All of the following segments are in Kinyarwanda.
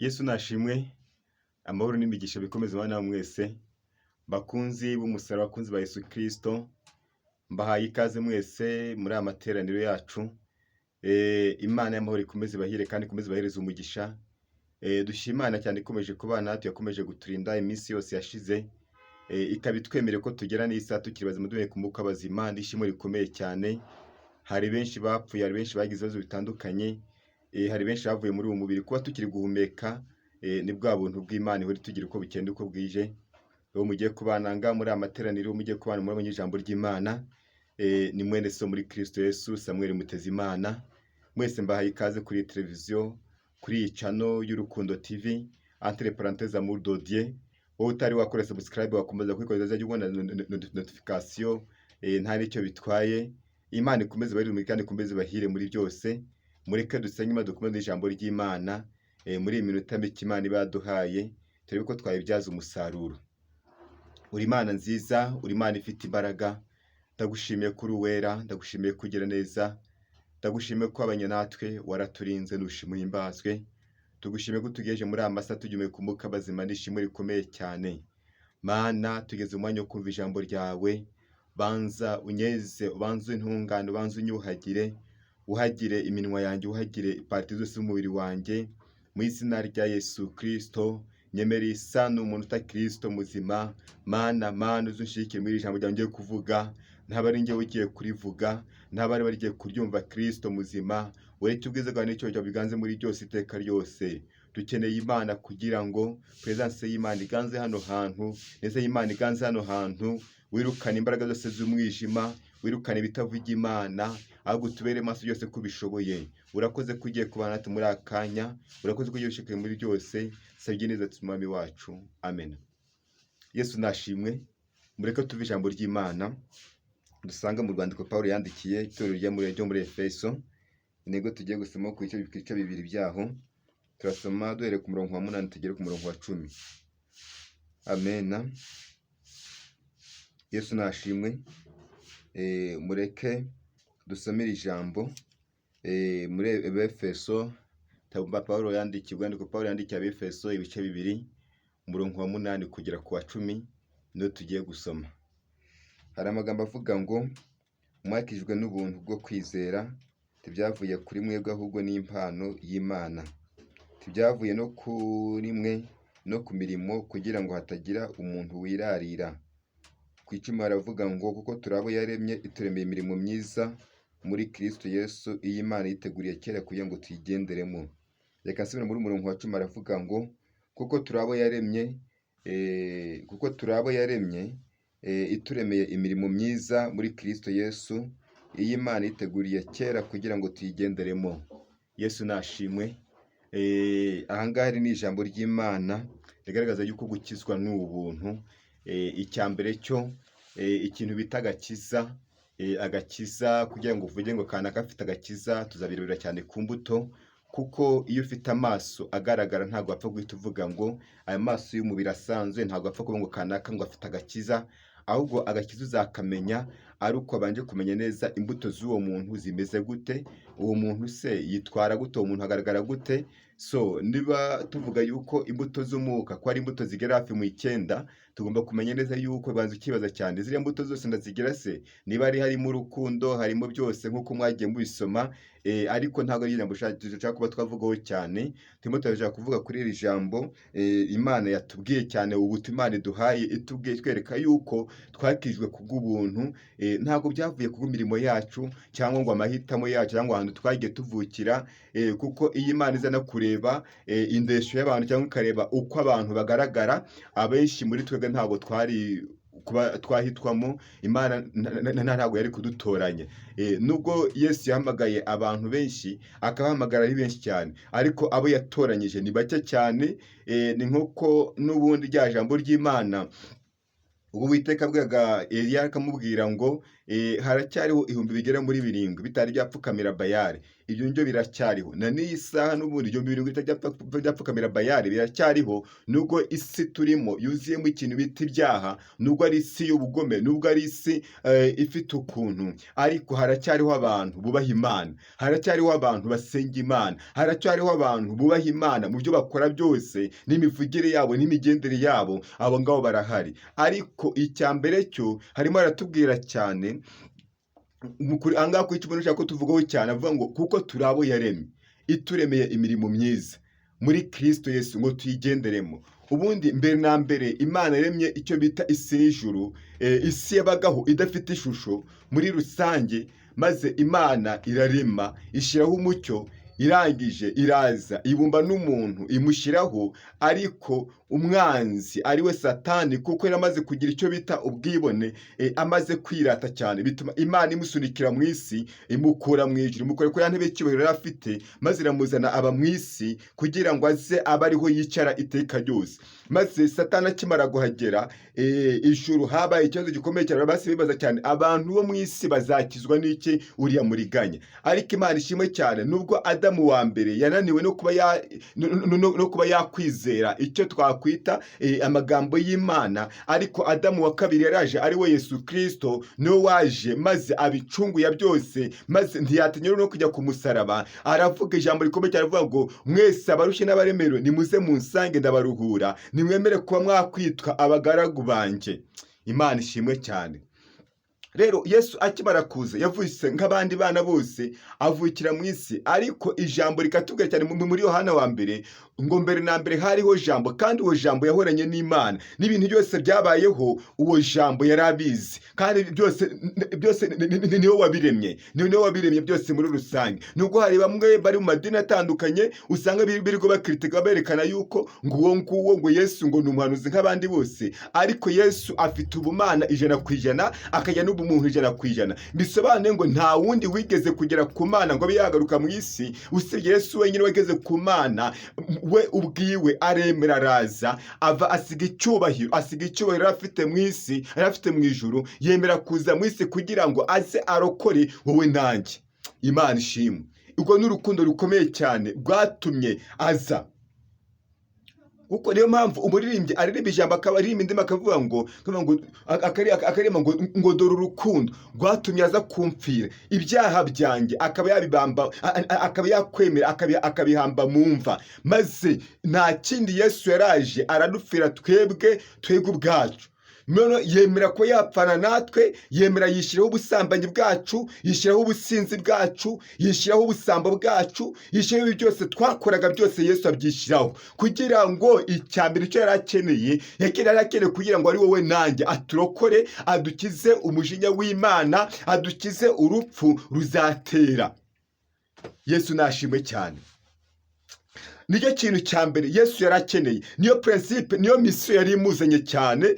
Yesu nashimwe, amahoro n'imigisha bikomeze kubana namwe mwese, bakunzi b'umusaraba, bakunzi ba Yesu Kristo, mbahaye ikaze mwese muri aya materaniro yacu. Imana y'amahoro ikomeze ibahire kandi ikomeze ibahereze umugisha. Dushima Imana cyane ikomeje kubana natwe, yakomeje kuturinda iminsi yose yashize, ikaba itwemereye ko tugera n'isaha tukiri bazima duhumeka umwuka w'abazima, ni ishimwe rikomeye cyane. Hari benshi bapfuye, hari benshi bagize ibibazo bitandukanye, hari benshi bavuye muri uwo mubiri. Kuba tukiri guhumeka ni bwa buntu bw'Imana ihora itugira uko bukeye uko bwije. Uwo mugiye kubana ngaha muri aya materaniro, mugiye kubana muri ijambo ry'Imana, ni mwene so muri Kristo Yesu, Samuel Mutezimana. Mwese mbahaye ikaze kuri iyi televiziyo, kuri iyi channel y'Urukundo TV, entre parenthèses Amour de Dieu. Wowe utari wakora subscribe, wakomeza kuyikora, uzajya ubona notification, nta n'icyo bitwaye. Imana ikomeze ibahire kandi ikomeze ibahire muri byose. Mureke dusenge Imana, dukomeze ijambo ry'Imana muri iyi minota mike Imana iba yaduhaye, turebe ko twayibyaza umusaruro. Uri Imana nziza, uri Imana ifite imbaraga, ndagushimiye ko uri uwera, ndagushimiye ko ugira neza, ndagushimiye ko wabanye natwe, waraturinze, nushima uhimbazwe. Tugushimiye ko utugejeje muri aya masaha tugihumeka umwuka bazima, n'ishimwe rikomeye cyane. Mana, tugeze mu mwanya wo kumva ijambo ryawe, banza unyeze, ubanze untungane, ubanze unyuhagire, uhagire iminwa yanjye, uhagire parties zose z'umubiri wanjye, mu izina rya Yesu Kristo. Nyemera isa n'umuntu uta Kristo muzima. Mana, Mana, uzunshyigikire muri iri jambo ryawe ngiye kuvuga, ntaba ari njyewe ugiye kurivuga, ntaba ari bagiye kuryumva. Kristo muzima, ureke ubwiza bwawe n'icyubahiro cyawe biganze muri byose iteka ryose. Dukeneye Imana kugira ngo presence y'Imana iganze hano hantu, neza y'Imana iganze hano hantu, wirukane imbaraga zose z'umwijima, wirukane ibitavuga Imana, ahubwo utubere maso byose ko ubishoboye. Urakoze ko ugiye kubana natwe muri aka kanya, urakoze ko ugiye gushikira muri byose. Sabye neza Umwami wacu, amen. Yesu nashimwe. Mureke tuve ijambo ry'Imana dusanga mu rwandiko Pawulo yandikiye itorero ryo muri Efeso. Intego tugiye gusoma ku bice 2 byaho, turasoma duhereye ku murongo wa 8 tugere ku murongo wa 10. Amena. Yesu nashimwe. Mureke dusomere ijambo muri Efeso. Pawulo yandikiye, urwandiko Pawulo yandikiye Abefeso, ibice 2, umurongo wa 8 kugera ku wa 10, niyo tugiye gusoma. Hari amagambo avuga ngo: "Mwakijwe n'ubuntu bwo kwizera, ntibyavuye kuri mwebwe, ahubwo ni impano y'Imana. Ntibyavuye no kuri mwe no ku mirimo, kugira ngo hatagira umuntu wirarira." Ku 10 haravuga ngo: "Kuko turi abo yaremye, ituremeye imirimo myiza muri Kristo Yesu, iyi Imana yiteguriye kera kugira ngo tuyigenderemo." Reka nsubire muri umurongo wa 10, aravuga ngo: "Kuko turi abo yaremye, kuko turi abo yaremye, ituremeye imirimo myiza muri Kristo Yesu, iyi Imana yiteguriye kera kugira ngo tuyigenderemo." Yesu nashimwe. Aha ngaha ni ijambo ry'Imana rigaragaza yuko gukizwa ni ubuntu. Icya mbere cyo, ikintu bita agakiza, agakiza, kugira ngo uvuge ngo kanaka afite agakiza, tuzabirebera cyane ku mbuto, kuko iyo ufite amaso agaragara ntabwo wapfa guhita uvuga ngo aya maso y'umubiri asanzwe, ntabwo wapfa kuvuga ngo kanaka ngo afite agakiza. Ahubwo agakiza uzakamenya ari uko wabanje kumenya neza imbuto z'uwo muntu zimeze gute, uwo muntu se yitwara gute, uwo muntu agaragara gute. So niba tuvuga yuko imbuto z'umwuka ko ari imbuto zigera hafi mu 9, tugomba kumenya neza yuko banza ukibaza cyane: ziriya mbuto zose ndazigira se? Niba ari harimo urukundo, harimo byose nk'uko mwagiye mubisoma, ariko ntabwo ari ijambo dushaka kuba twavugaho cyane. Turimo turashaka kuvuga kuri iri jambo Imana yatubwiye cyane, ubutumwa Imana iduhaye, itubwiye twereka yuko twakijwe kubw'ubuntu, ntabwo byavuye ku mirimo yacu cyangwa ngo amahitamo yacu cyangwa ahantu twagiye tuvukira, kuko iyo Imana iza no kureba indeshyo y'abantu cyangwa ikareba uko abantu bagaragara, abenshi muri twebwe ntabwo twari kuba twahitwamo. Imana ntabwo yari kudutoranya. Nubwo Yesu yahamagaye abantu benshi, akabahamagara ari benshi cyane, ariko abo yatoranyije ni bake cyane. Ni nk'uko n'ubundi rya jambo ry'Imana ubwo Uwiteka abwiraga Eliya akamubwira ngo Haracyariho 7,000 bitari byapfukamira Bayali. Ibyo ngibyo biracyariho na n'iyi saha n'ubundi. 7,000 bitari byapfukamira Bayali biracyariho, nubwo isi turimo yuzuyemo ikintu bita ibyaha, nubwo ari isi y'ubugome, nubwo ari isi ifite ukuntu, ariko haracyariho abantu bubaha Imana, haracyariho abantu basenga Imana, haracyariho abantu bubaha Imana mu byo bakora byose, n'imivugire yabo n'imigendere yabo. Abo ngabo barahari. Ariko icya mbere cyo harimo aratubwira cyane ahangaha kuri 10 ushaka ko tuvugaho cyane, avuga ngo kuko turi abo yaremye, ituremeye imirimo myiza muri Kristo Yesu ngo tuyigenderemo. Ubundi mbere na mbere Imana yaremye icyo bita isi n'ijuru. Isi yabagaho idafite ishusho muri rusange, maze Imana irarema, ishyiraho umucyo, irangije iraza ibumba n'umuntu imushyiraho. Ariko umwanzi ari we Satani, kuko yari amaze kugira icyo bita ubwibone, amaze kwirata cyane, bituma Imana imusunikira mu isi, imukura mu ijuru, imukura kuri ya ntebe y'icyubahiro yari afite, maze iramuzana aba mu isi kugira ngo aze abe ariho yicara iteka ryose. Maze Satani akimara kuhagera, ijuru habaye ikibazo gikomeye cyane. Basi bibaza cyane, abantu bo mu isi bazakizwa n'iki uriya muriganya? Ariko Imana ishimwe cyane, nubwo Adamu wa mbere yananiwe no kuba yakwizera icyo twakwita amagambo y'Imana, ariko Adamu wa kabiri yaraje, ari we Yesu Kristo, niwe waje maze abicungu ya byose, maze ntiyatinya no kujya ku musaraba. Aravuga ijambo rikomeye cyane, avuga ngo mwese abarushye n'abaremerewe nimuze munsange ndabaruhura, nimwemere kuba mwakwitwa abagaragu banjye. Imana ishimwe cyane. Rero Yesu akimara kuza yavutse nk'abandi bana bose, avukira mu isi. Ariko ijambo rikatubwira cyane muri Yohana wa mbere ngo mbere na mbere hariho Jambo, kandi uwo Jambo yahoranye n'Imana, n'ibintu byose byabayeho uwo Jambo yari abizi, kandi byose byose niwe wabiremye, niwe wabiremye byose muri rusange. Nubwo hari bamwe bari mu madini atandukanye usanga birirwa bakritika, berekana yuko ngo uwo nguwo, ngo Yesu ngo ni umuhanuzi nk'abandi bose, ariko Yesu afite ubumana 100%, akajya n'ubumuntu 100%. Bisobanuye ngo nta wundi wigeze kugera ku Mana ngo abe yagaruka mu isi usibye Yesu wenyine wageze ku Mana. We ubwiwe aremera araza, ava asiga icyubahiro, asiga icyubahiro yari afite mu isi, yari afite mu ijuru, yemera kuza mu isi kugira ngo aze arokore wowe nanjye. Imana ishimwe. Urwo ni urukundo rukomeye cyane rwatumye aza, kuko niyo mpamvu umuririmbyi aririmba ijambo, akaba aririmba indimi, akavuga ngo akaririmba ngo dore urukundo rwatumye aza kumpfira ibyaha byanjye, akaba yabibamba, akaba yakwemera akabihamba mu mva. Maze nta kindi, Yesu yaraje aradupfira twebwe ubwacu. None yemera ko yapfana natwe, yemera yishyiraho ubusambanyi bwacu, yishyiraho ubusinzi bwacu, yishyiraho ubusambo bwacu, yishyiraho ibi byose twakoraga byose. Yesu abyishyiraho kugira ngo icya mbere icyo yari akeneye, yari akeneye kugira ngo ari wowe nanjye aturokore, adukize umujinya w'Imana, adukize urupfu ruzatera. Yesu nashimwe cyane. Nicyo kintu cya mbere Yesu yari akeneye, niyo principe, niyo mission yari imuzanye cyane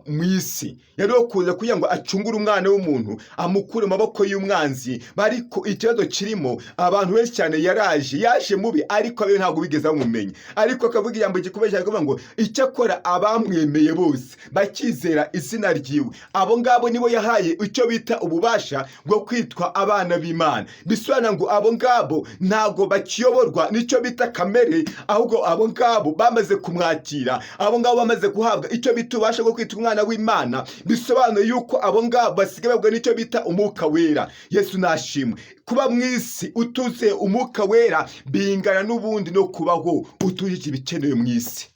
mu isi, yari yo kuza kugira ngo acungure umwana w'umuntu, amukure mu maboko y'umwanzi. Ariko ikibazo kirimo abantu benshi cyane, yaraje, yaje mubi, ariko abe ntabwo bigeze bamumenya. Ariko akavuga ijambo gikomeye cyane, akavuga ngo icyakora abamwemeye bose bakizera izina ryiwe, abo ngabo nibo yahaye icyo bita ububasha bwo kwitwa abana b'Imana. Bisobanura ngo abo ngabo ntabwo bakiyoborwa n'icyo bita kamere, ahubwo abo ngabo bamaze kumwakira, abo ngabo bamaze guhabwa icyo bita ububasha bwo kwitwa umwana w'Imana. Bisobanuye yuko abo ngabo basigaye babwa n'icyo bita Umwuka Wera. Yesu nashimwe. Kuba mu isi utuzuye Umwuka Wera bingana n'ubundi no kubaho utujuje ibikenewe mu isi.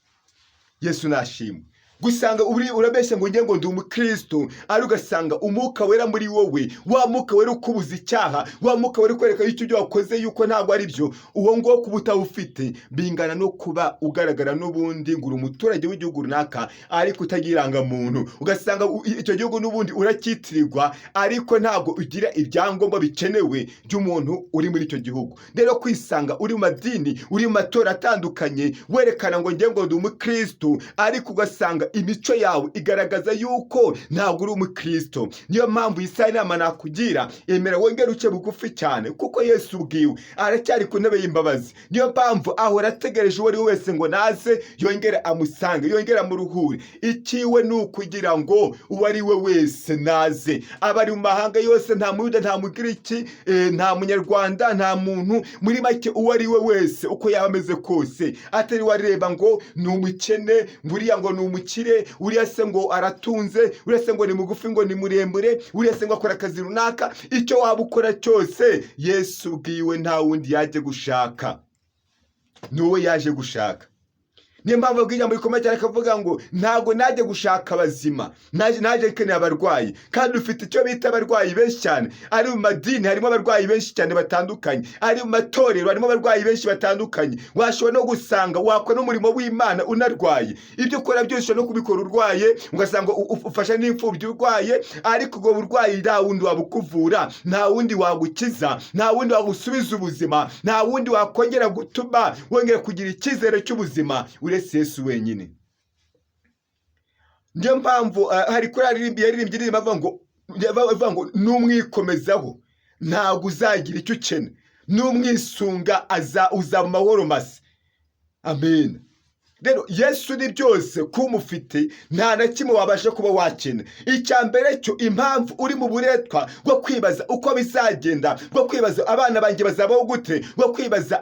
Yesu nashimwe. Gusanga uri urabeshya ngo njye ngo ndi umukristo, ari ugasanga Umwuka Wera muri wowe, wa Mwuka Wera ukubuza icyaha, wa Mwuka Wera ukwereka yuko ibyo wakoze yuko ntabwo ari byo, uwo nguwo kuba utawufite bingana no kuba ugaragara n'ubundi ngo uri umuturage w'igihugu runaka ariko utagira irangamuntu. Ugasanga icyo gihugu n'ubundi uracyitirirwa, ariko ntabwo ugira ibyangombwa bikenewe by'umuntu uri muri icyo gihugu. Rero kwisanga uri mu madini, uri mu matora atandukanye, werekana ngo njye ngo ndi umukristo, ariko ugasanga ugasanga imico yawe igaragaza yuko ntabwo uri umukristo. Niyo mpamvu iyi saha inama nakugira: emera wongere uce bugufi cyane, kuko Yesu ubwiwe aracyari ku ntebe y'imbabazi. Niyo mpamvu ahora ategereje uwo ari we wese ngo naze yongere amusange, yongere amuruhure. Ikiwe ni ukugira ngo uwo ari we wese naze, abari mu mahanga yose, nta Muyuda, nta Mugiriki, nta Munyarwanda, nta muntu, muri make uwo ari we wese, uko yaba ameze kose, atari wareba ngo ni umukene, ngo uriya ngo ni umukire, uriya se ngo aratunze, uriya se ngo ni mugufi, ngo ni muremure, uriya se ngo akora akazi runaka. Icyo waba ukora cyose, Yesu ubwiwe nta wundi yaje gushaka, ni wowe yaje gushaka. Niyo mpamvu abwira ijambo rikomeye cyane, akavuga ngo: "Ntabwo najya gushaka abazima, naje nkeneye abarwayi." Kandi ufite icyo bita abarwayi benshi cyane. Ari mu madini harimo abarwayi benshi cyane batandukanye, ari mu matorero harimo abarwayi benshi batandukanye. Washobora no gusanga wakora n'umurimo w'Imana unarwaye. Ibyo ukora byose ushobora no kubikora urwaye, ugasanga ufasha n'imfubyi urwaye. Ariko ubwo burwayi nta wundi wabukuvura, nta wundi wagukiza, nta wundi wagusubiza ubuzima, nta wundi wakongera gutuma wongera kugira icyizere cy'ubuzima uretse Yesu wenyine. Niyo mpamvu hari kuri yaririmbye indirimbo avuga ngo "Numwikomezaho ntabwo uzagira icyo ukena, numwisunga aza uzaba amahoro masa." Amen. Rero Yesu ni byose kumufite, nta na kimwe wabasha kuba wakena. Icya mbere cyo, impamvu uri mu buretwa bwo kwibaza uko bizagenda, bwo kwibaza abana banjye bazabaho gute, bwo kwibaza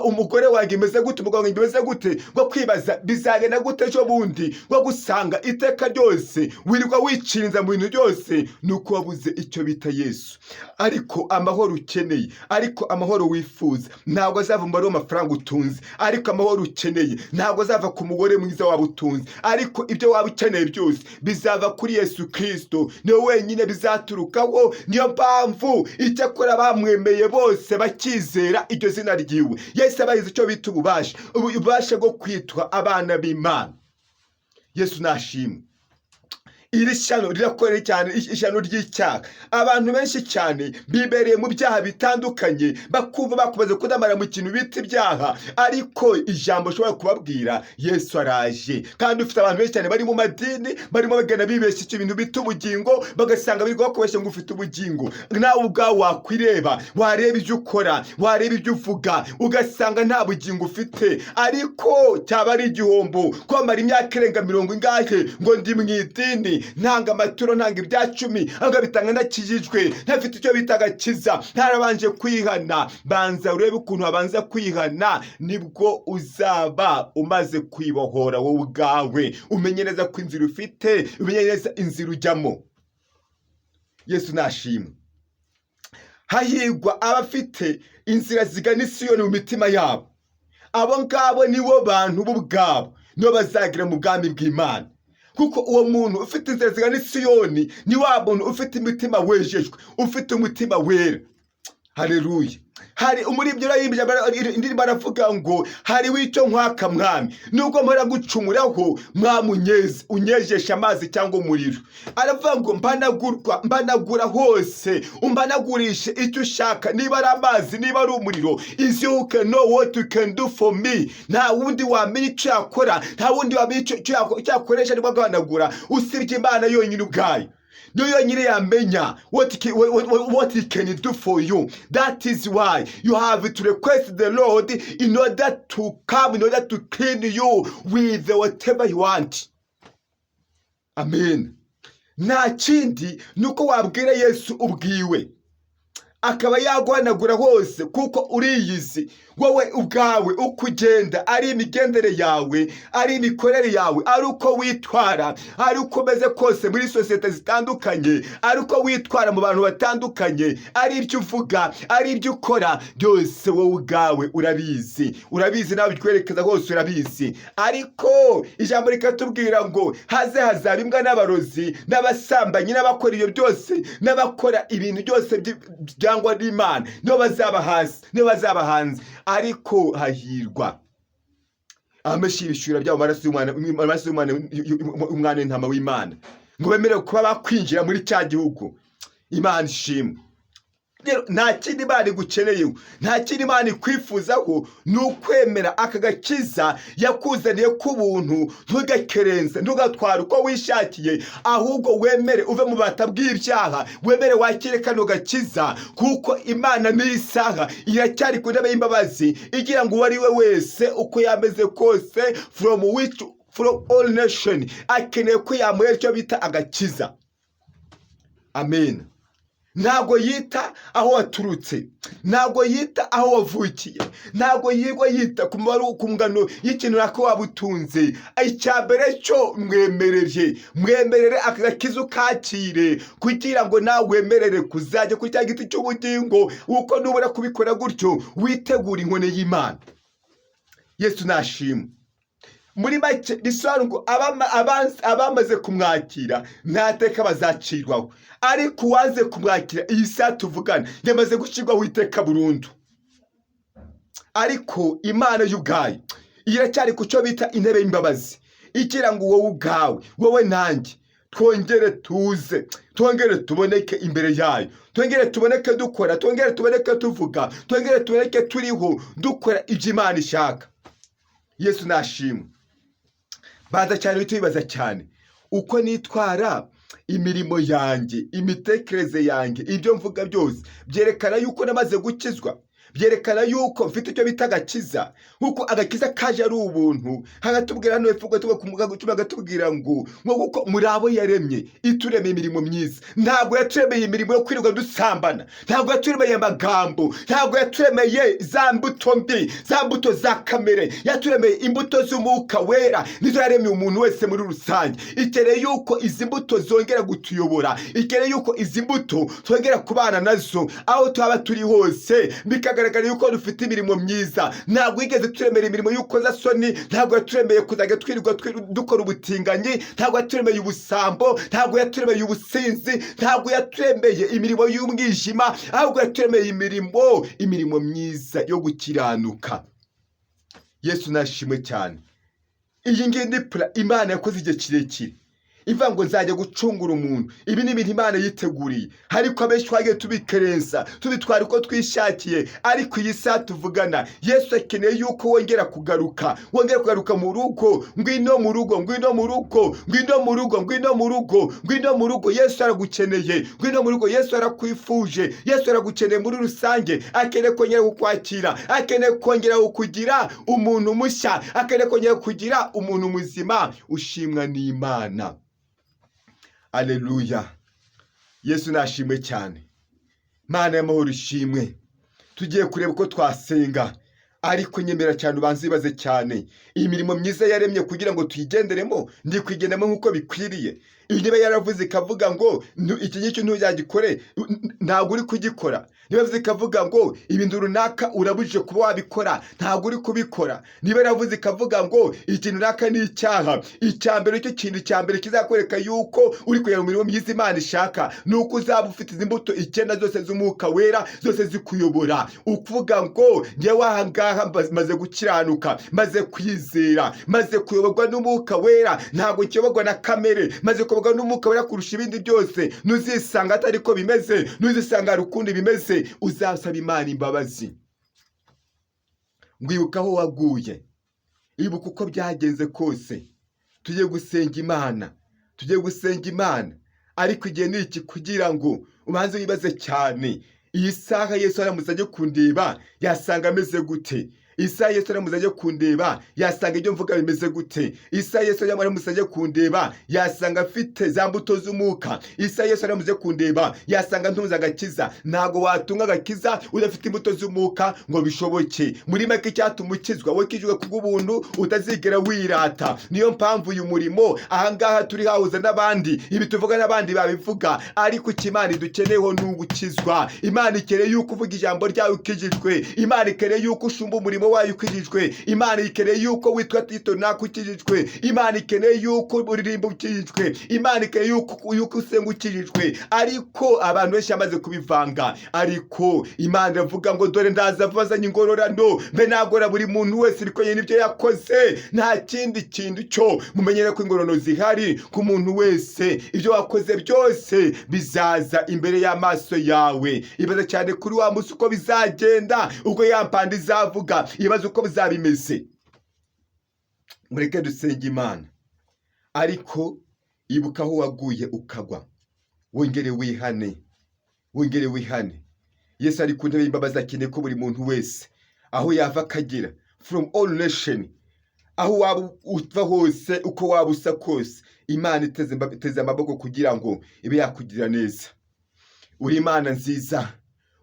umugore wanjye imeze gute, umugabo wanjye imeze gute, bwo kwibaza bizagenda gute ejo bundi, bwo gusanga iteka ryose wirirwa wicinza mu bintu byose, ni uko wabuze icyo bita Yesu. Ariko amahoro ukeneye, ariko amahoro wifuza, ntabwo azava mu mubare w'amafaranga utunze. Ariko amahoro ukeneye ntabwo azava ku mugore mwiza waba utunze. Ariko ibyo waba ukeneye byose bizava kuri Yesu Kirisito, niwe wenyine bizaturukaho. Niyo mpamvu icyakora bamwemeye bose bakizera iryo zina ryiwe, Yesu abahize icyo bita ububasha, ububasha bwo kwitwa abana b'Imana. Yesu nashimwe. Iri shyano rirakorera cyane, ishyano ry'icyaha. Abantu benshi cyane bibereye mu byaha bitandukanye, bakumva bakomeza kudamara mu kintu bita ibyaha. Ariko ijambo ushobora kubabwira: Yesu araje. Kandi ufite abantu benshi cyane bari mu madini, barimo bagenda bibeshya icyo bintu bita ubugingo, bagasanga birirwa bakubeshya ngo ufite ubugingo. Nawe ubwawe wakwireba, wareba ibyo ukora, wareba ibyo uvuga, ugasanga nta bugingo ufite. Ariko cyaba ari igihombo kwamara imyaka irenga mirongo ingahe ngo ndi mu idini, ntanga amaturo, ntanga ibya cumi, ahubwo bitanga ntakijijwe, ntafite icyo bita agakiza, ntarabanje kwihana. Banza urebe ukuntu wabanza kwihana, nibwo uzaba umaze kwibohora wowe ubwawe, umenye neza ko inzira ufite, umenye neza inzira ujyamo. Yesu nashimwe. Hahirwa abafite inzira zigana Isiyoni mu mitima yabo. Abo ngabo nibo bantu bo ubwabo nibo bazagira mu bwami bw'Imana, kuko uwo muntu ufite inzira zigana Isiyoni ni wa muntu ufite imitima wejejwe, ufite umutima wera. Hareruya. Hari umuririmbyi urarimbye indirimbo, aravuga ngo: "Hariho icyo nkwaka, Mwami, nubwo mpora gucumuraho, Mwami, unyeze, unyejeshe amazi cyangwa umuriro." Aravuga ngo: "Mbanagurwa, mbanagura hose, umbanagurishe icyo ushaka, niba ari amazi, niba ari umuriro." Is you can know what you can do for me. Nta wundi wamenya icyo yakora, nta wundi wamenya icyo yakoresha arimo guhanagura, usibye Imana yonyine ubwayo. Niyo yonyine yamenya what he can do for you. That is why you have to request the Lord in order to come, in order to clean you with whatever you want. Amen. Nta kindi, ni uko wabwira Yesu ubwiwe akaba yaguhanagura hose, kuko uriyizi wowe ubwawe uko ugenda, ari imigendere yawe, ari imikorere yawe, ari uko witwara, ari uko umeze kose muri sosiyete zitandukanye, ari uko witwara mu bantu batandukanye, ari ibyo uvuga, ari ibyo ukora byose, wowe ubwawe urabizi. Urabizi nawe bitwerekeza hose, urabizi. Ariko ijambo rikatubwira ngo haze hazaba imbwa n'abarozi n'abasambanyi n'abakora ibyo byose n'abakora ibintu byose byangwa n'Imana, nibo bazaba hasi, nibo bazaba hanze. Ariko hahirwa abameshe ibishura byabo amaraso y'umwana, umwana w'intama w'Imana, ngo bemerewe kuba bakwinjira muri cya gihugu. Imana ishimwe. Rero nta kindi Imana igukeneyeho, nta kindi Imana ikwifuzaho, ni ukwemera aka gakiza yakuzaniye k'ubuntu. Ntugakerenze, ntugatware uko wishakiye, ahubwo wemere uve mu bata bw'ibyaha, wemere wakire kano gakiza, kuko Imana n'isaha iracyari ku ntebe y'imbabazi, igira ngo uwo ari we wese, uko yameze kose, from all nation, akeneye ko yamuha icyo bita agakiza. Amen. Ntabwo yita aho waturutse, ntabwo yita aho wavukiye, ntabwo yigwa yita ku mubare, ku ngano y'ikintu runaka waba utunze. Icya mbere cyo, mwemerere, mwemerere aka gakiza ukakire, kugira ngo nawe wemerere kuzajya kuri cya giti cy'ubugingo. Uko nubura kubikora gutyo, witegura inkoni y'Imana. Yesu nashimwe. Muri make bisobanura ngo abamaze kumwakira nta teka bazacirwaho, ariko uwaze kumwakira iyi saha tuvugana yamaze gushyirwaho iteka burundu. Ariko Imana y'ubwayo iracyari ku cyo bita intebe y'imbabazi, igira ngo wowe ubwawe, wowe nanjye, twongere tuze, twongere tuboneke imbere yayo, twongere tuboneke dukora, twongere tuboneke tuvuga, twongere tuboneke turiho dukora ibyo Imana ishaka. Yesu nashimwe. Baza cyane uhite wibaza cyane uko nitwara, imirimo yanjye, imitekerereze yanjye, ibyo mvuga byose byerekana yuko namaze gukizwa, byerekana yuko mfite icyo bita agakiza. Nk'uko agakiza kaje ari ubuntu, hagatubwira hano hepfo gato ku mugago cumi, agatubwira ngo kuko muri abo yaremye, ituremeye imirimo myiza. Ntabwo yaturemeye imirimo yo kwirirwa dusambana, ntabwo yaturemeye amagambo, ntabwo yaturemeye za mbuto mbi, za mbuto za kamere. Yaturemeye imbuto z'Umwuka Wera, nizo yaremeye umuntu wese muri rusange. Ikeneye yuko izi mbuto zongera gutuyobora, ikeneye yuko izi mbuto twongera kubana nazo aho twaba turi hose, bikagaragara yuko dufite imirimo myiza. Ntabwo yigeze turemera imirimo y'urukozasoni, ntabwo yaturemeye kuzajya twirirwa dukora ubutinganyi, ntabwo yaturemeye ubusambo, ntabwo yaturemeye ubusinzi, ntabwo yaturemeye imirimo y'umwijima, ahubwo yaturemeye imirimo myiza yo gukiranuka. Yesu nashimwe cyane. Iyi ngiyi ni plan Imana yakoze igihe kirekire, ivuga ngo nzajya gucungura umuntu. Ibi ni ibintu Imana yiteguriye, ariko abenshi twagiye tubikerensa, tubitwara uko twishakiye. Ariko iyi saha tuvugana, Yesu akeneye yuko wongera kugaruka, wongera kugaruka mu rugo. Ngwino mu rugo, ngwino mu rugo, ngwino mu rugo, ngwino mu rugo, ngwino mu rugo. Yesu aragukeneye. Ngwino mu rugo, Yesu arakwifuje, Yesu aragukeneye muri rusange. Akeneye kongera kukwakira, akeneye kongera kukugira umuntu mushya, akeneye kongera kugira umuntu muzima ushimwa n'Imana. Aleluya! Yesu nashimwe cyane. Mana y'amahoro ishimwe. Tugiye kureba uko twasenga, ariko nyemera cyane ubanze wibaze cyane: iyi mirimo myiza yaremye kugira ngo tuyigenderemo, ndi kuyigendamo nk'uko bikwiriye? Niba yaravuze ikavuga ngo iki ngiki ntuzagikore, ntabwo uri kugikora. Niba yavuze ikavuga ngo ibintu runaka urabujije kuba wabikora, ntabwo uri kubikora. Niba yaravuze ikavuga ngo ikintu runaka ni icyaha, icya mbere cyo, kintu cya mbere kizakwereka yuko uri kujya mu mirimo myiza Imana ishaka, ni uko uzaba ufite izi mbuto icyenda zose z'Umwuka Wera, zose zikuyobora, ukuvuga ngo ngewe aha ngaha maze gukiranuka, maze kwizera, maze kuyoborwa n'Umwuka Wera, ntabwo nkiyoborwa na kamere, maze kuyoborwa n'Umwuka Wera kurusha ibindi byose. Nuzisanga atari ko bimeze, nuzisanga hari ukundi bimeze, uzasaba Imana imbabazi. Ngwibuka aho waguye, ibuka uko byagenze kose. Tugiye gusenga Imana, tugiye gusenga Imana, ariko igihe ni iki kugira ngo ubanze wibaze cyane: iyi saha Yesu aramutse ajye kundeba, yasanga ameze gute? Isaha Yesu aramutse ajye kundeba, yasanga ibyo mvuga bimeze gute? Isaha Yesu aramutse ajye kundeba, yasanga afite za mbuto z'umwuka? Isaha Yesu aramutse ajye kundeba, yasanga ntunze agakiza? Ntabwo watunga agakiza udafite imbuto z'umwuka ngo bishoboke. Muri make, icyatuma ukizwa, wakijwe kubw'ubuntu utazigera wirata. Niyo mpamvu uyu murimo ahangaha turi hahuza n'abandi, ibi tuvuga n'abandi babivuga, ariko icyo Imana idukeneyeho ni ugukizwa. Imana ikeneye yuko uvuga ijambo ryawe ukijijwe. Imana ikeneye yuko ushumba umurimo. umurimo wayo ukijijwe. Imana ikeneye yuko witwa tito nako ukijijwe. Imana ikeneye yuko uririmba ukijijwe. Imana ikeneye yuko usenga ukijijwe. Ariko abantu benshi bamaze kubivanga. Ariko Imana iravuga ngo dore ndaza vuba nzanye ingororano, mbe nagora buri muntu wese ibikwiriye n'ibyo yakoze. Nta kindi kintu cyo mumenyere ko ingororano zihari ku muntu wese. Ibyo wakoze byose bizaza imbere y'amaso yawe. Ibaza cyane kuri wa munsi uko bizagenda, ubwo ya mpanda izavuga. Ibaze uko bizaba bimeze. Mureke dusenge Imana. Ariko ibuka aho waguye ukagwa, wongere wihane, wongere wihane. Yesu ari ku ntebe y'imbabazi, akeneye ko buri muntu wese aho yava akagera, from all nation, aho waba uva hose, uko waba usa kose, Imana iteze amaboko kugira ngo ibe yakugira neza. Uri Imana nziza,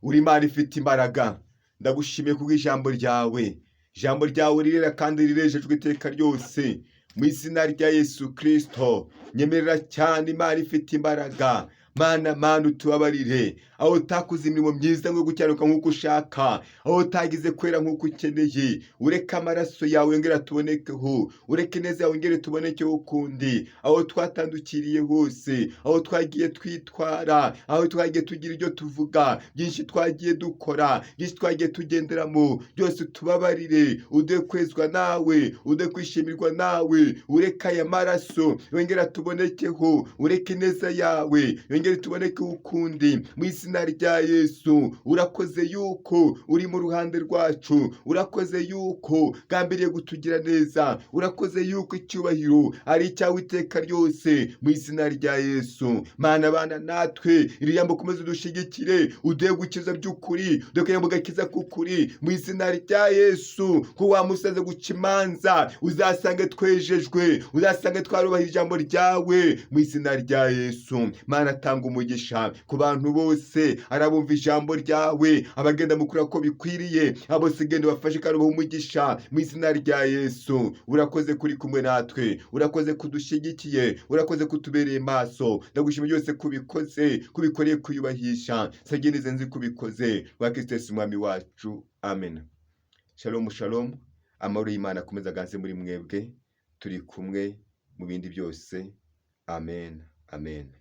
uri Imana ifite imbaraga. Ndagushimiye kubw'ijambo ryawe. Ijambo ryawe rirera kandi rirejejwe iteka ryose. Mu izina rya Yesu Kirisito, nyemerera cyane, Imana ifite imbaraga. Mana, Mana, utubabarire aho utakoze imirimo myiza ngo gukiranuka nk'uko ushaka, aho utagize kwera nk'uko ukeneye. Ureke amaraso yawe yongere atubonekeho, ureke ineza yawe yongere tubonekeho ukundi. Aho twatandukiriye hose, aho twagiye twitwara, aho twagiye tugira ibyo tuvuga byinshi, twagiye dukora byinshi, twagiye tugenderamo byose, tubabarire, uduhe kwezwa nawe, uduhe kwishimirwa nawe. Ureke aya maraso yongere atubonekeho, ureke ineza yawe yongere tubonekeho ukundi, mu izina rya Yesu. Urakoze yuko uri mu ruhande rwacu. Urakoze yuko gambiriye kutugira neza. Urakoze yuko icyubahiro ari icyawe iteka ryose, mu izina rya Yesu. Mana, bana natwe. Iri jambo ukomeze udushigikire, uduhe gukiza by'ukuri, uduhe mu gakiza k'ukuri, mu izina rya Yesu. Ko wa musaze guca imanza, uzasange twejejwe, uzasange twarubahira ijambo ryawe, mu izina rya Yesu. Mana, tanga umugisha ku bantu bose arabumva ijambo ryawe, abagenda mu kuri ko bikwiriye, abo bose genda ubafashe kandi ubahe umugisha, mu izina rya Yesu. Urakoze kuri kumwe natwe, urakoze kudushyigikiye, urakoze kutubereye maso. Ndagushima byose kubikoze, kubikoreye kuyubahisha. Sageneze nzi kubikoze rwa Kristo Yesu Umwami wacu, amen. Shalom, shalom. Amahoro y'Imana akomeze aganze muri mwebwe. Turi kumwe mu bindi byose. Amen, amen.